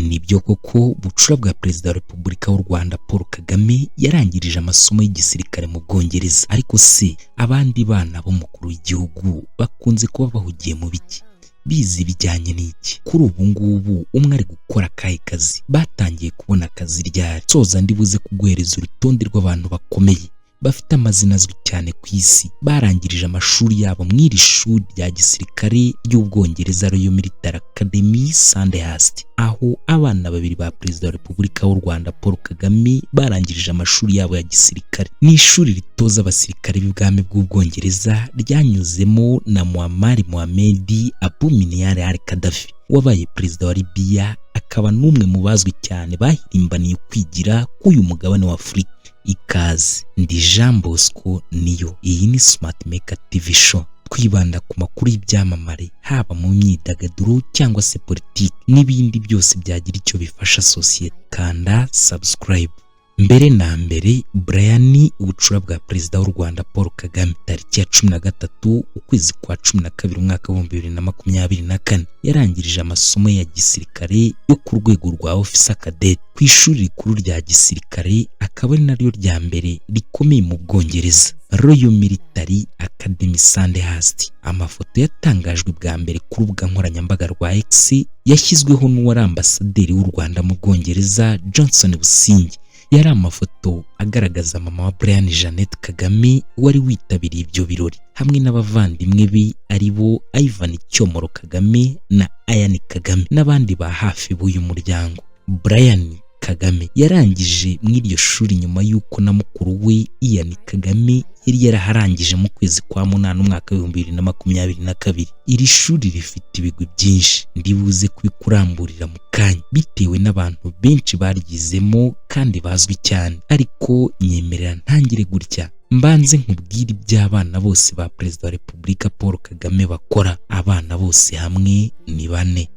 Nibyo koko, bucura bwa Perezida wa Repubulika w'u Rwanda Paul Kagame yarangirije amasomo y'igisirikare mu Bwongereza. Ariko se abandi bana b'umukuru w'igihugu bakunze kuba bahugiye mu biki? Bize ibijyanye n'iki? Kuri ubu ngubu umwe ari gukora akahe kazi? Batangiye kubona akazi ryari? Soza ndibuze kuguhereza urutonde rw'abantu bakomeye bafite amazina azwi cyane ku isi barangirije amashuri yabo mu iri shuri rya gisirikare ry'Ubwongereza, Royal Military Academy Sandhurst, aho abana babiri ba Perezida wa Repubulika w'u Rwanda Paul Kagame barangirije amashuri yabo ya gisirikare. Ni ishuri ritoza abasirikare b'ibwami bw'Ubwongereza ryanyuzemo na Muammar Mohamed Abu Miniyar al Gaddafi, wabaye perezida wa Libya, akaba n'umwe mu bazwi cyane bahirimbaniye kwigira k'uyu mugabane wa Afurika. Ikaze, ndi Jean Bosco niyo, iyi ni Smart Maker TV Show. Twibanda ku makuru y'ibyamamare, haba mu myidagaduro cyangwa se politiki n'ibindi byose byagira icyo bifasha sosiyete. Kanda subscribe. Mbere na mbere, Brian, ubucura bwa Perezida w'u Rwanda Paul Kagame, tariki ya 13 ukwezi kwa 12 umwaka wa 2024, yarangirije amasomo ya gisirikare yo ku rwego rwa Officer Cadet ku ishuri rikuru rya gisirikare, akaba ari naryo rya mbere rikomeye mu Bwongereza, Royal Military Academy Sandhurst. Amafoto yatangajwe bwa mbere ku rubuga nkoranyambaga rwa X, yashyizweho n'uwari ambasaderi w'u Rwanda mu Bwongereza, Johnson Busingye. Yari amafoto agaragaza mama wa Brian, Jeannette Kagame, wari witabiriye ibyo birori hamwe n'abavandimwe be, ari bo Ivan Cyomoro Kagame na Ian Kagame n'abandi ba hafi b'uyu muryango. Brian Kagame yarangije mu iryo shuri nyuma y'uko na mukuru we Ian Kagame yari yaraharangije mu kwezi kwa munani umwaka wa 2022. Iri shuri rifite ibigwi byinshi, ndibuze kubikuramburira mu kanya, bitewe n'abantu benshi baryizemo kandi bazwi cyane. Ariko nyemerera ntangire gutya, mbanze nkubwire iby'abana bose ba Perezida wa Repubulika Paul Kagame bakora. Abana bose hamwe ni bane.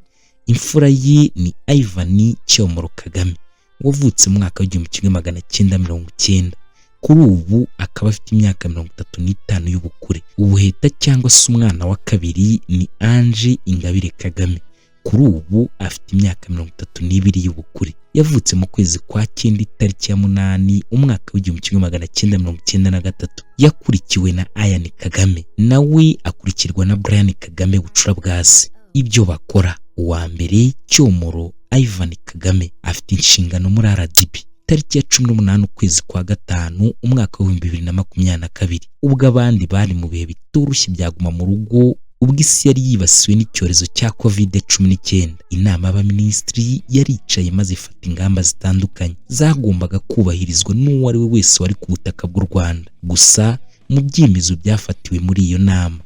Imfura ye ni Ivan Cyomoro Kagame, wavutse mu mwaka wa 1990, kuri ubu akaba afite imyaka 35 y'ubukure. Ubuheta cyangwa se umwana wa kabiri ni Ange Ingabire Kagame, kuri ubu afite imyaka 32 y'ubukure. Yavutse mu kwezi kwa cyenda itariki ya 8 umwaka wa 1993. Yakurikiwe na Ian Kagame, nawe akurikirwa na Brian Kagame, bucura bwa se. Ibyo bakora: uwa mbere, Cyomoro Ivan Kagame, afite inshingano muri RDB. Tariki ya 18 ukwezi kwa gatanu umwaka wa 2022, ubwo abandi bari mu bihe bitoroshye byaguma mu rugo, ubwo isi yari yibasiwe n'icyorezo cya COVID-19, inama y'abaminisitiri yaricaye maze ifata ingamba zitandukanye zagombaga kubahirizwa n'uwo ari we wese wari ku butaka bw'u Rwanda. Gusa mu byemezo byafatiwe muri iyo nama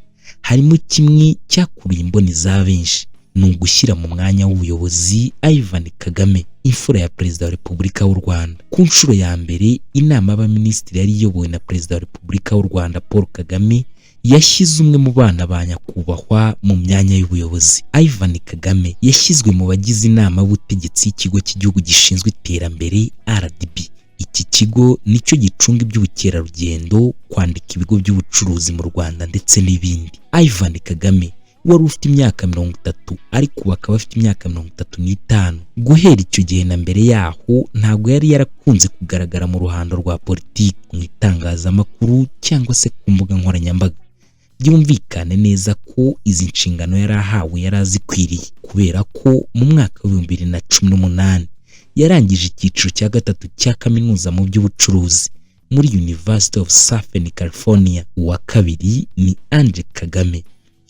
harimo kimwe cyakuruye imboni za benshi, ni ugushyira mu mwanya w'ubuyobozi Ivan Kagame, imfura ya Perezida wa Repubulika w'u Rwanda. Ku nshuro ya mbere, inama y'abaminisitiri yari iyobowe na Perezida wa Repubulika w'u Rwanda Paul Kagame yashyize umwe mu bana ba nyakubahwa mu myanya y'ubuyobozi. Ivan Kagame yashyizwe mu bagize inama y'ubutegetsi y'ikigo cy'igihugu gishinzwe iterambere, RDB. Iki kigo nicyo gicunga iby'ubukerarugendo, kwandika ibigo by'ubucuruzi mu Rwanda ndetse n'ibindi. Ivan Kagame wari ufite imyaka 30, ariko ubu akaba afite imyaka 35, guhera icyo gihe na mbere yaho ntabwo yari yarakunze kugaragara mu ruhando rwa politiki, mu itangazamakuru cyangwa se ku mbuga nkoranyambaga. Byumvikane neza ko izi nshingano yari ahawe yari azikwiriye, kubera ko mu mwaka wa 2018 yarangije icyiciro cya gatatu cya kaminuza mu by'ubucuruzi muri University of Southern California. Uwa kabiri ni Ange Kagame,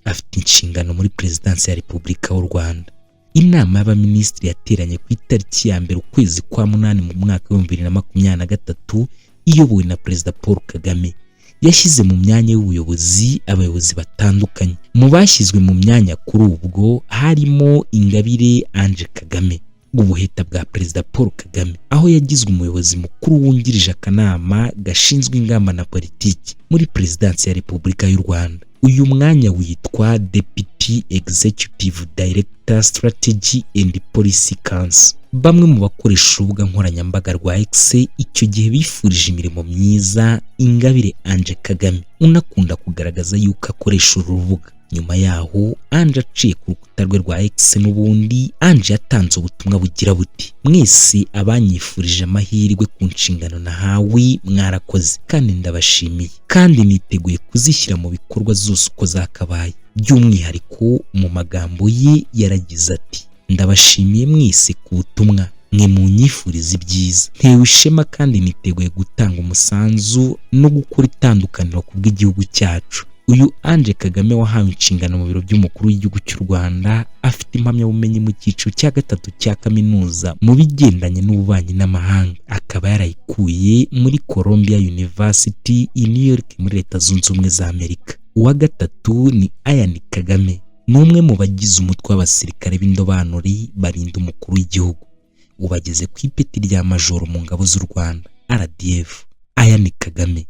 afite inshingano muri Perezidansi ya Repubulika y'u Rwanda. Inama y'abaminisitiri yateranye ku itariki ya 1 ukwezi kwa munani mu mwaka wa 2023, iyobowe na Perezida Paul Kagame, yashyize mu myanya y'ubuyobozi abayobozi batandukanye. Mu bashyizwe mu myanya kuri ubwo harimo Ingabire Ange Kagame, ubuheta bwa Perezida Paul Kagame, aho yagizwe umuyobozi mukuru wungirije akanama gashinzwe ingamba na politiki muri Perezidansi ya Repubulika y'u Rwanda. Uyu mwanya witwa Deputy Executive Director, Strategy and Policy Council. Bamwe mu bakoresha urubuga nkoranyambaga rwa X icyo gihe bifurije imirimo myiza Ingabire Ange Kagame, unakunda kugaragaza yuko akoresha uru rubuga. Nyuma yaho Ange aciye ku rukuta rwe rwa X n'ubundi, Ange yatanze ubutumwa bugira buti: "Mwese abanyifurije amahirwe ku nshingano nahawe, mwarakoze kandi ndabashimiye, kandi niteguye kuzishyira mu bikorwa zose uko zakabaye." By'umwihariko mu magambo ye yaragize ati: "Ndabashimiye mwese ku butumwa mwe munyifuriza ibyiza. Ntewe ishema kandi niteguye gutanga umusanzu no gukora itandukaniro ku bw'igihugu cyacu." Uyu Ange Kagame wahawe inshingano mu biro by'umukuru w'igihugu cy'u Rwanda afite impamyabumenyi mu cyiciro cya gatatu cya kaminuza mu bigendanye n'ububanyi n'amahanga, akaba yarayikuye muri Columbia University i New York muri Leta Zunze Ubumwe za Amerika. Uwa gatatu ni Ian Kagame, ni umwe mu bagize umutwe w'abasirikare b'indobanure barinda umukuru w'igihugu, ubageze ku ipeti rya majoro mu ngabo z'u Rwanda RDF. Ian Kagame,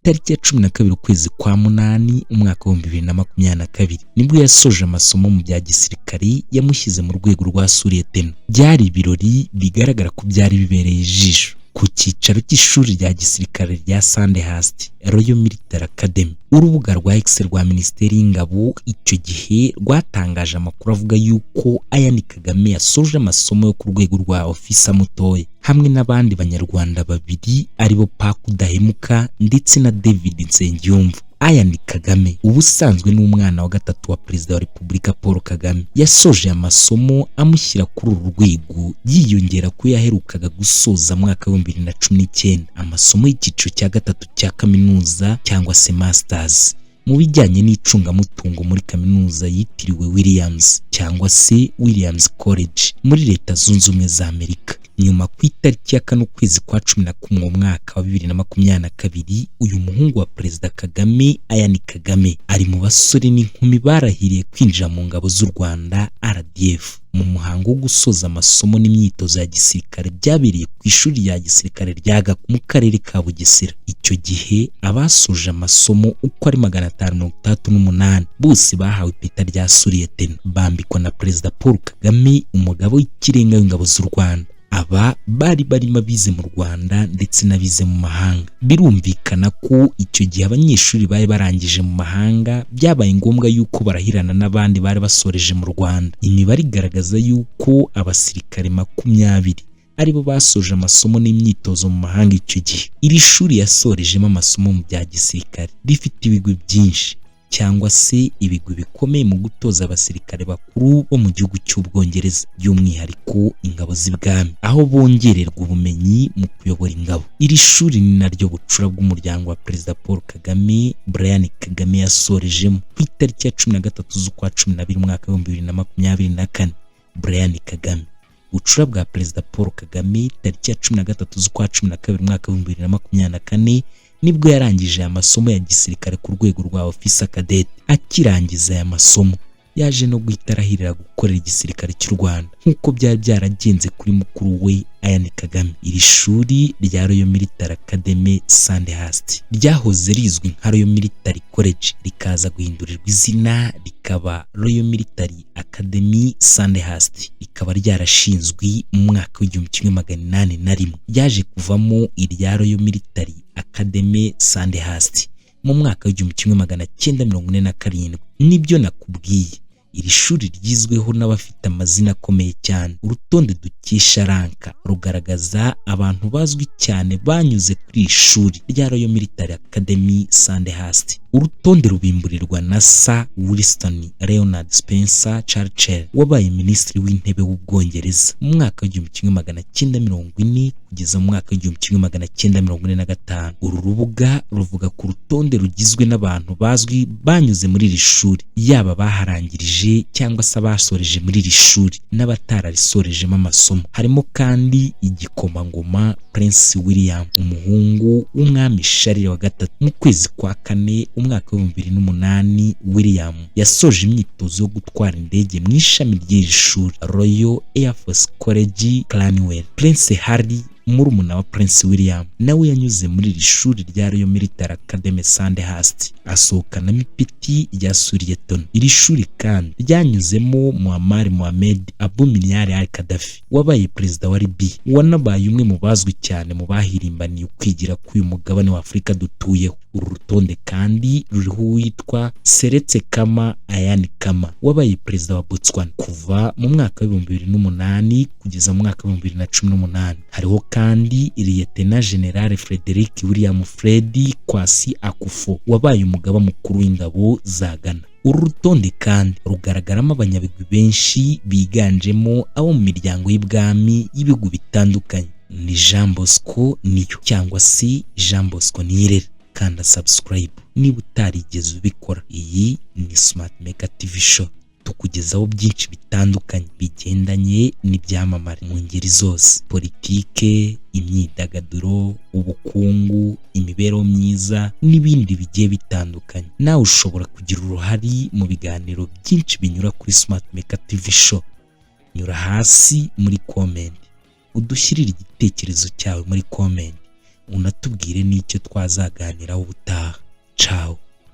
tariki ya 12 ukwezi kwa munani umwaka wa 2022, nibwo yasoje amasomo mu bya gisirikari yamushyize mu rwego rwa suriyetena. Byari ibirori bigaragara ko byari bibereye ijisho ku cyicaro cy'ishuri rya gisirikare rya Sandhurst Royal Military Academy. Urubuga rwa X rwa Minisiteri y'Ingabo icyo gihe rwatangaje amakuru avuga yuko Ian Kagame yasoje amasomo yo ku rwego rwa ofisa mutoya hamwe n'abandi Banyarwanda babiri, aribo Pac Udahemuka ndetse na David Nsengiyumva. Ian Kagame ubusanzwe ni umwana wa gatatu wa Perezida wa Repubulika Paul Kagame. Yasoje amasomo amushyira kuri uru rwego, yiyongera ku yaherukaga gusoza mwaka wa 2019 amasomo y'icyiciro cya gatatu cya kaminuza cyangwa se masters mu bijyanye n'icungamutungo muri kaminuza yitiriwe Williams cyangwa se Williams College muri Leta Zunze Ubumwe za Amerika. Nyuma ku itariki ya 4 ukwezi kwa 11 mu mwaka wa 2022, uyu muhungu wa Perezida Kagame, Ian Kagame, ari mu basore n'inkumi barahiriye kwinjira mu ngabo z'u Rwanda RDF mu muhango wo gusoza amasomo n'imyitozo ya gisirikare byabereye ku ishuri rya gisirikare rya Gako mu karere ka Bugesera. Icyo gihe abasoje amasomo uko ari 568 bose bahawe ipeta rya suriyetena, bambikwa na Perezida Paul Kagame, umugabo w'ikirenga w'ingabo z'u Rwanda. Aba bari barimo abize mu Rwanda ndetse n'abize mu mahanga. Birumvikana ko icyo gihe abanyeshuri bari barangije mu mahanga byabaye ngombwa yuko barahirana n'abandi bari basoreje mu Rwanda. Imibare igaragaza yuko abasirikare 20 aribo basoje amasomo n'imyitozo mu mahanga icyo gihe. Iri shuri yasorejemo amasomo mu bya gisirikare rifite ibigwi byinshi cyangwa se ibigwi bikomeye mu gutoza abasirikare bakuru bo mu gihugu cy'Ubwongereza, by'umwihariko ingabo z'ibwami, aho bongererwa ubumenyi mu kuyobora ingabo. Iri shuri ni naryo bucura bw'umuryango wa Perezida Paul Kagame, Brian Kagame, yasorejemo ku itariki ya 13 z'ukwa 12 umwaka wa 2024. Brian Kagame, bucura bwa Perezida Paul Kagame, tariki ya 13 z'ukwa 12 umwaka wa 2024 nibwo yarangije aya masomo ya gisirikare ku rwego rwa officer cadet. Akirangiza aya masomo yaje no guhita arahirira gukorera igisirikare cy'u Rwanda nk'uko byari byaragenze kuri mukuru we Ian Kagame. Iri shuri rya Royal Military Academy Sandhurst ryahoze rizwi nka Royal Military College, rikaza guhindurirwa izina rikaba Royal Military Academy Sandhurst, rikaba ryarashinzwe mu mwaka wa 1801, ryaje kuvamo irya Royal Military Academy Sandhurst mu mwaka wa 1947. Nibyo nakubwiye, iri shuri ryizweho n'abafite amazina akomeye cyane. Urutonde dukesha Ranka rugaragaza abantu bazwi cyane banyuze kuri iri shuri rya Royal Military Academy Sandhurst. Urutonde rubimburirwa na Sir Winston Leonard Spencer Churchill, wabaye minisitiri w'intebe w'Ubwongereza mu mwaka wa 1940 kugeza mu mwaka wa 1945. Uru rubuga ruvuga ku rutonde rugizwe n'abantu bazwi banyuze muri iri shuri, yaba baharangirije cyangwa se abasoreje muri iri shuri n'abatararisorejemo amasomo. Harimo kandi igikomangoma Prince William, umuhungu w'umwami Charles wa gatatu. Mu kwezi kwa kane umwaka wa 2008, William yasoje imyitozo yo gutwara indege mu ishami ry'iri shuri, Royal Air Force College Cranwell. Prince Harry, murumuna wa Prince William, nawe yanyuze muri iri shuri rya Royal Military Academy Sandhurst, asohokanamo ipeti rya suriyetona. Iri shuri kandi ryanyuzemo Muammar Mohamed Abu Miniyari Al Gaddafi, wabaye perezida wa Libya, wanabaye umwe mu bazwi cyane mu bahirimbaniye ukwigira k'uyu mugabane wa Afurika dutuyeho. Uru rutonde kandi ruriho uwitwa Seretse Khama Ian Khama, wabaye perezida wa Botswana kuva mu mwaka wa 2008 kugeza mu mwaka wa 2018. Hariho kandi Lieutenant General Frederick William Fred Kwasi Akufo, wabaye umugaba mukuru w'ingabo za Ghana. Uru rutonde kandi rugaragaramo abanyabigwi benshi biganjemo abo mu miryango y'ibwami y'ibihugu bitandukanye. Ni Jean Bosco Niyo cyangwa se Jean Bosco Nirere. Kanda subscribe niba utarigeze ubikora. Iyi ni Smart Maker TV Show, tukugezaho byinshi bitandukanye bigendanye n'ibyamamare mu ngeri zose: politike, imyidagaduro, ubukungu, imibereho myiza n'ibindi bigiye bitandukanye. Nawe ushobora kugira uruhare mu biganiro byinshi binyura kuri Smart Maker TV Show. Nyura hasi muri comment, udushyirire igitekerezo cyawe muri comment, unatubwire n'icyo twazaganiraho ubutaha. Ciao.